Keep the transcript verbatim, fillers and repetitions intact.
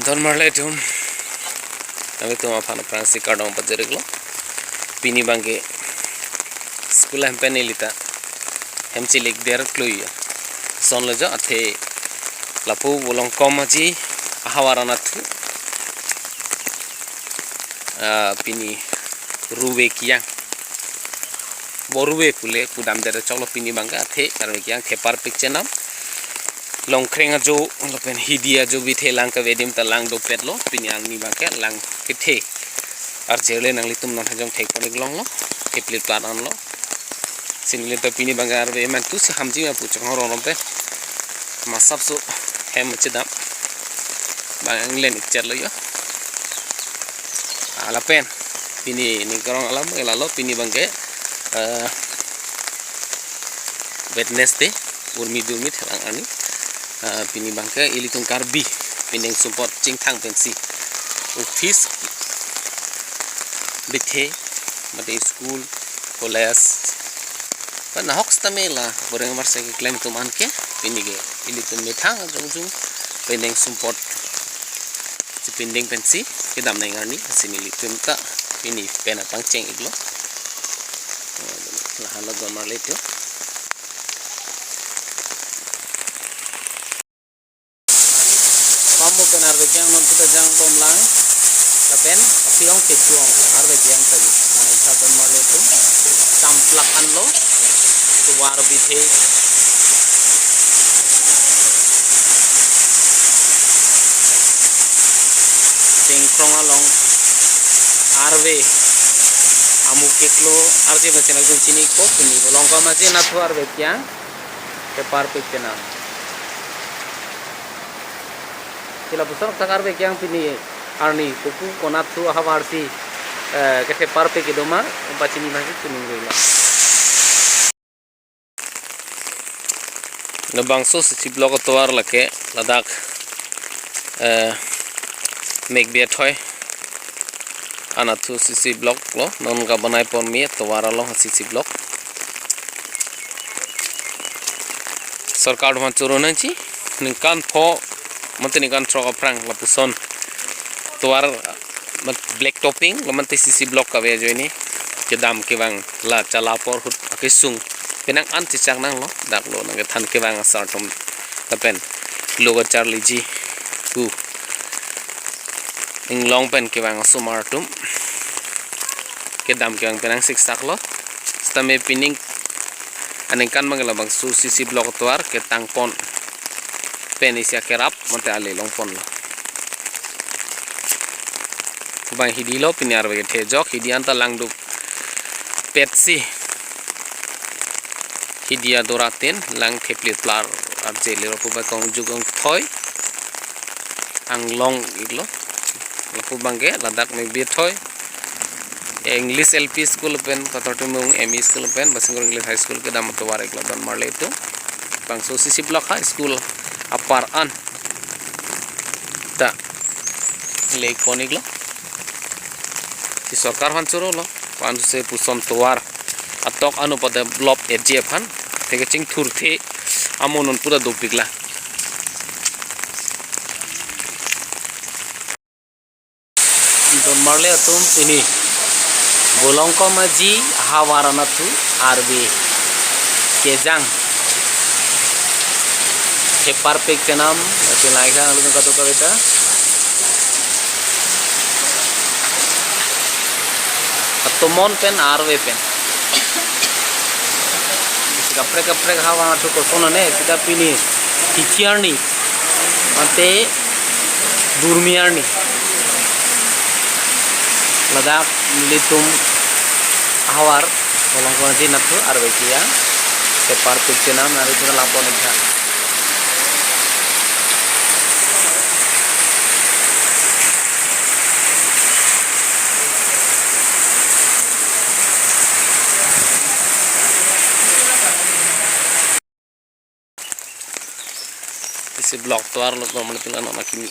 Don marli atum, nanglitum aphan aphrangsi kardom pajir-iklo. Pini abangke school ahem pen ili ta hem chelikder klui ya. Sonlo jo, athe lapu Bolongkom Aji ahavar anatthu, ah, pini ruve kejang. Bo ruve pule pudamdet choklo pini abangke, athe arve kejang theparpik chenam. Longkreng ajo lapen hidi ajo bithe lang kave adim ta lang dopetlo, pini arni abangke lang kethe. Arjele nanglitum non hajong thekpon-ik longlo, thepliplar anlo. Si nelitum pini abangke arve eman tu si hamji ma pu chonghong rong rong pen. Masap so hem chedam. Bang England ikchet lo yo. Ala pen. Pini ning karong alam ke lalo pini abangke, eh, Wednesday, urmi durmi thelang arni. Eh, pini abangke ilitum Karbi pindeng sumpot chingthang pensi office, bithe, mate school, college, pen nahok sitame la boreng marse keklem atum anke pini ke ilitum methang ajongjung pindeng sumpot si pindeng pensi kedam nang arni, si nelitum ta pini pen apangcheng-iklo. Lahenlo don marli atum. Pamu pen arve kejang non kita jang bom lang. Lapen apirong kechuang arve kejang tadi. Nang ikha don marli atum. Samplak anlo. Tovar bithe. Chingkrong along arve amuk keklo arje mesen atum chini-ikpo, pini Bolongkom Aji anatthu arve kejang theparpik chenam. Sila pusar tak arve kejang pini arni kopu konat thu ahavar si, eh, ketheparpik kedo ma, um pachini ma si chiningrilo. Labangso C C block atovar lake ladak, eh, Mekbi Athoi anatthu C C block lo, non kabonai ponmi atovar along C C block. Sorkar atum aphan choro nangji, ningkan pho mate ningkan throk aphrang lapuson tovar mat black topping lo mate C C block kave ajoine kedam kevang la chala apor ahut akesung penang an chechak nanglo, dak lo nangkethan kevang asar atum lapen lo kacharliji pu inglong pen kevang asomar atum kedam kevang penang siksak lo. Sitame pining aningkan abang labangso C C block atovar ketang pon pen isi akerap mate ale longponlo. Bang hidi lo pini arve kethe ajok, hidi anta lang dopetsi hidi ador atin lang thepliplar arjele lapu abang kongjuk kongthoi anglong-iklo. Lapu abangke ladak Mekbi Athoi English L P School pen Kathar Timung M E School pen Basingkur English High School kedam atovar-iklo don marli atum. Bangso C C block ha school apar an ta lek pon-iklo. Si sorkar aphan chorolo, aphan si puson tovar atok ano pada develop eje aphan, te kachingthurthe amo non pura dopikla. Don marli atum, pini Bolongkom Aji ahavar anatthu arve kejang theparpik chenam, ati laika alu kadokave ta. Atomon pen arve pen. Kaprek kaprek ahavar anatthu koson ane, sita pini hichi arni mate durmi arni ladak nelitum ahavar Bolongkom Aji anatthu arve kejang theparpik chenam nari pura lapon ikha. Isi block tovar lo, tovar malitin ano nakimi.